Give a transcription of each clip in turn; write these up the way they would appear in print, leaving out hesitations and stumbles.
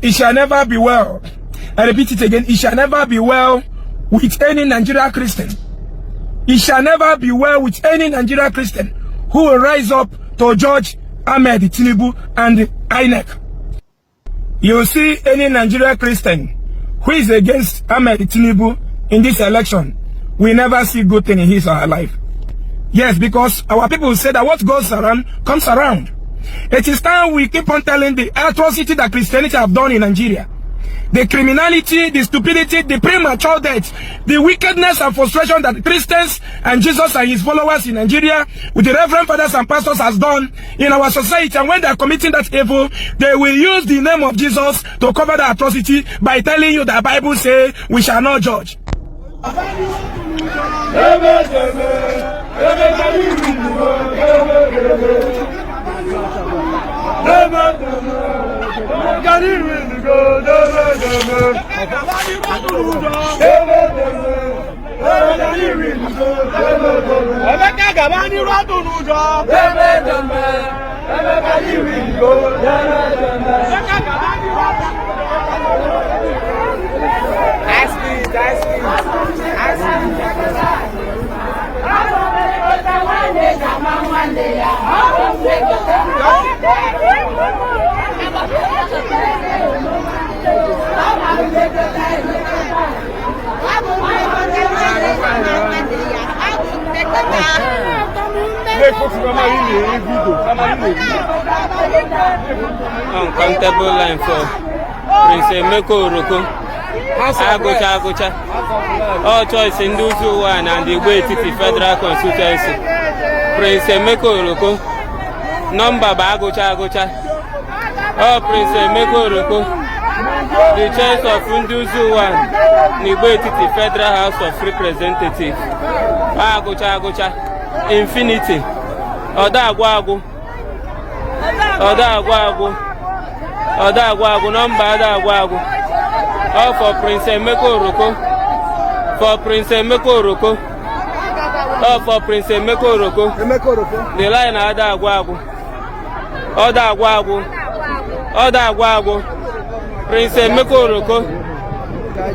It shall never be well. I repeat it again. It shall never be well with any Nigeria Christian. It shall never be well with any Nigeria Christian who will rise up to judge Ahmed Tinubu and INEC. You see any Nigeria Christian who is against Ahmed Tinubu in this election, we never see good thing in his or her life. Yes, because our people say that what goes around comes around. It is time we keep on telling the atrocity that Christianity have done in Nigeria. The criminality, the stupidity, the premature death, the wickedness and frustration that Christians and Jesus and his followers in Nigeria with the reverend fathers and pastors has done in our society. And when they are committing that evil, they will use the name of Jesus to cover the atrocity by telling you that Bible say we shall not judge. Emeka gaba n'iru atụ n'ụjọ. Emeka gaba n'iru atụ Uncountable line for Prince Emeka Oroko. Agụcha agụcha. All choice ndị ụzọ ụwa na ndị Igbo Etiti Federal Constituency. Prince Emeka Oroko. Nọmba bụ agụcha agụcha. Ọ Prince Emeka Oroko. The choice of ndị ụzọ ụwa na Igbo Etiti Federal House of Representatives. Agụcha agụcha. Infinity. Ọda agwụ agwụ. Ọda agwụ agwụ. Ọda agwụ agwụ. Nọmba ada agwụ agwụ. All for Prince Emeka Oroko. For Prince Emeka Oroko. All for Prince Emeka Oroko. The line ada agwụ agwụ. Ọda agwụ agwụ. Ọda agwụ agwụ. Prince Emeka Oroko.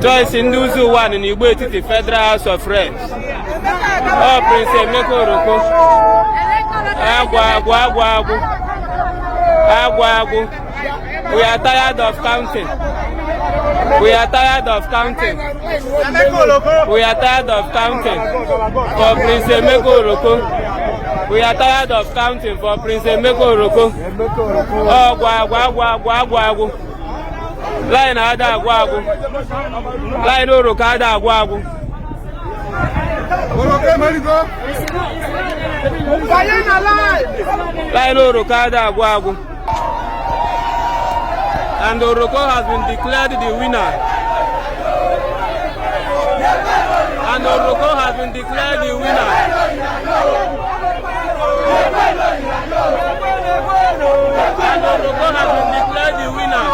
Choice ndị ụzọ ụwa na Igbo Etiti Federal House of Reps. Ọ Prince Emeka Oroko. Agwụ agwụ agwụ agwụ. Agwụ agwụ. We are tired of counting. We are tired of counting. We are tired of counting for Prince Emeka Oroko. We are tired of counting for Prince Emeka Oroko. Ọgwụ agwụ agwụ agwụ agwụ agwụ. Line ada agwụ agwụ. Line Oroko ada agwụ agwụ. Line Oroko ada agwụ agwụ. And Oroko has been declared the winner. And Oroko has been declared the winner. And Oroko has been declared the winner.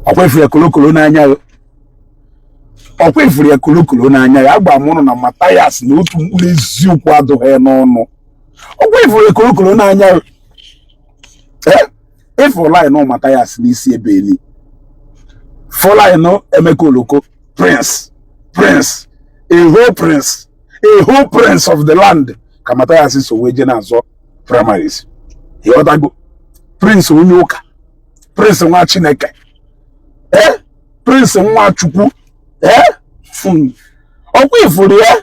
Ọkwa ifuru ya kolokolo n'anya ya, ọkwa ifuru ya kolokolo n'anya ya. Agba m ụnụ na Mathias na otu mkpụrụ eziokwu adụghị ya n'ọnụ. Ọkwa ifuru ya kolokolo n'anya ya. Ee, ịfụ line Mathias n'isi ebe eli fụ line Emeka Oloko, prince, prince, a whole prince, a whole prince of the land ka Mathias so wee je na-azọ primaries. Ịghọtago? Prince onye ụka, prince nwa Chineke, ee, prince nwa Chukwu, ee. Ọkwa ifuru ya,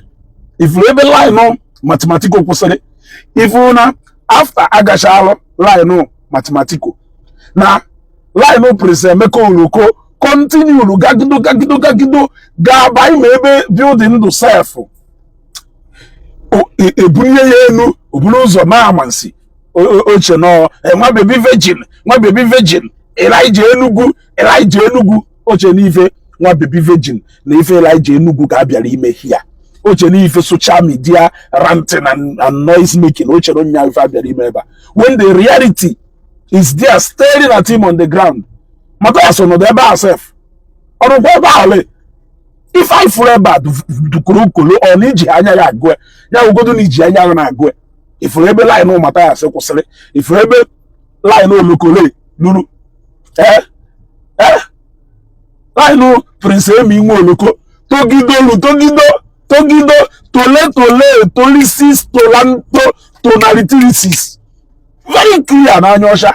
ifuru ebe line Mathematico kwụsịrị, ifuru na after agachalụ line Mathematico na line Prince Emeka Oroko continue gagido gagido gagido ga-aba ime ebe building ndụ sef ebunye ya elu, oburu ụzọ na amansi oche nọ nwa baby virgin, nwa baby virgin Elijah Enugu, Elijah Enugu oche n'ife nwa baby virgin na ife Elijah Enugu ka a bịara ime hia. Oche n'ife social media ranting and noise making, o chere onye ife abịara ime ebe a, when the reality is there staring at him on the ground. Matthias ọnọdụ ebe a sef, ọrụkwa ebe a ole ife anyị fụrụ ebe a dukorokolo. Ọ na iji anya ya agụ ya, ugodo na iji anya ya na-agụ. Ifuru ebe line Matthias kwụsịrị, ifuru ebe line Olokole luru, ee ee, line Prince Emi nwe Oloko togidolu, togido, togido, tole, tole, tolisis, tolanto, tonalitilisis, very clear n'anya ọcha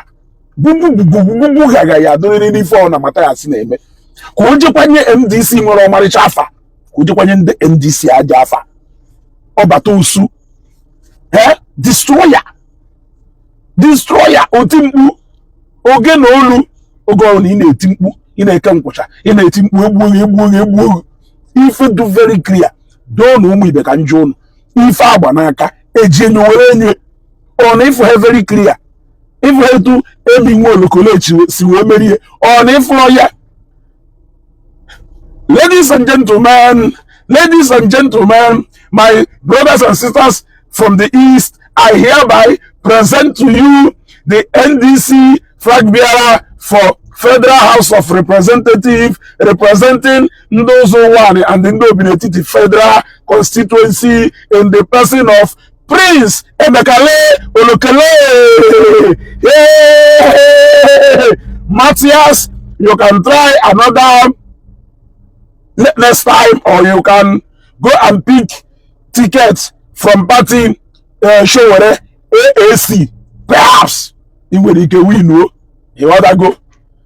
gbugbugbugbugbugbu gaga ya adịrịrị n'ife ọ na Matthias na-eme ka o jekwanye NDC nwere ọmarịcha afa, ka o jekwanye ndị NDC aja afa ọbata usu, ee, destroyer, destroyer, oti mkpu oge na olu. Oge ọbụla ị na-eti mkpu, ị na-eke nkwụcha, ị na-eti mkpu egbuo gị, egbuo gị, egbuo gị. Ife du very clear doo na ụmụ ibe ka njụ ụnụ ife agba n'aka eji enyo were enyo. Ọ na ịfụ ha very clear, ịfụ etu Emi nwe Olokolechi si wee merie. Ọ na ịfụrọ ya? Ladies and gentlemen, ladies and gentlemen, my brothers and sisters from the east, I hereby present to you the NDC flag bearer for Federal House of Representatives, representing Ndozo One and the Ndobinetiti Federal Constituency, in the person of Prince Emekale Olokele. Hey! Matthias, you can try another next time, or you can go and pick tickets from party Sowore AAC. Perhaps ị nwere ike win o. Ịghọtago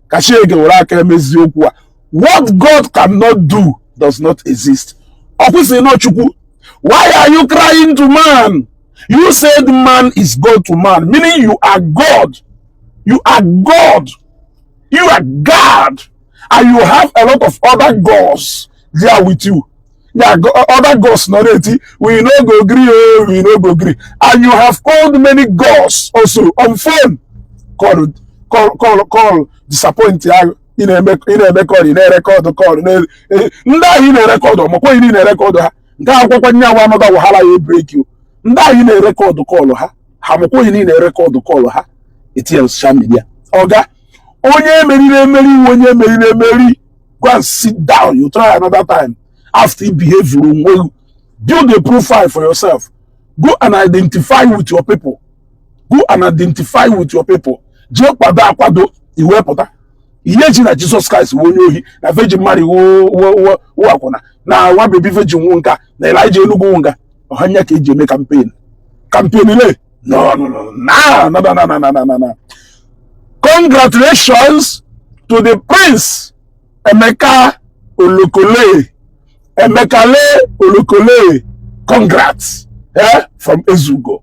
ka Chineke were aka emezi okwu a. What God cannot do does not exist. Ọ kwụsịrị nọ Chukwu. Why are you crying to man? You said man is God to man, meaning you are God. You are God. You are God, and you have a lot of other gods there with you. Yeah, other gods not it. We no go gree, oh, we no go gree. And you have called many gods also on phone. Call, call, call, call, disappoint ya. Ị na-eme call, ị na-erecord call. Ndị ahụ ị na-erecord, ọmakwa ị na-erecord ha. Nke akwụkwọ nye awa anọda wahala ya break you. Ndị ahụ ị na-erecord call ha, ha makwa ị na-erecord call ha. Etinye social media. Oga, onye emeriri emeri iwu, onye emeriri emeri, go and sit down. You try another time after you behave onwe gị. Build a profile for yourself. Go and identify with your people. Go and identify with your people. Jee kwado akwado iwepụta ihe ji na Jesus Christ wụ onye ohi, na Virgin Mary wụ akwụna, na nwa baby virgin wụ nka, na Elijah Enugu wụ nka. Ọhanya ka eji eme campaign, campaign le. No, no, no, no, no, no, no, no, no, no, no. Congratulations to the Prince Emeka Olokole, Emekale Olokole. Congrats, eh, from Ezugo.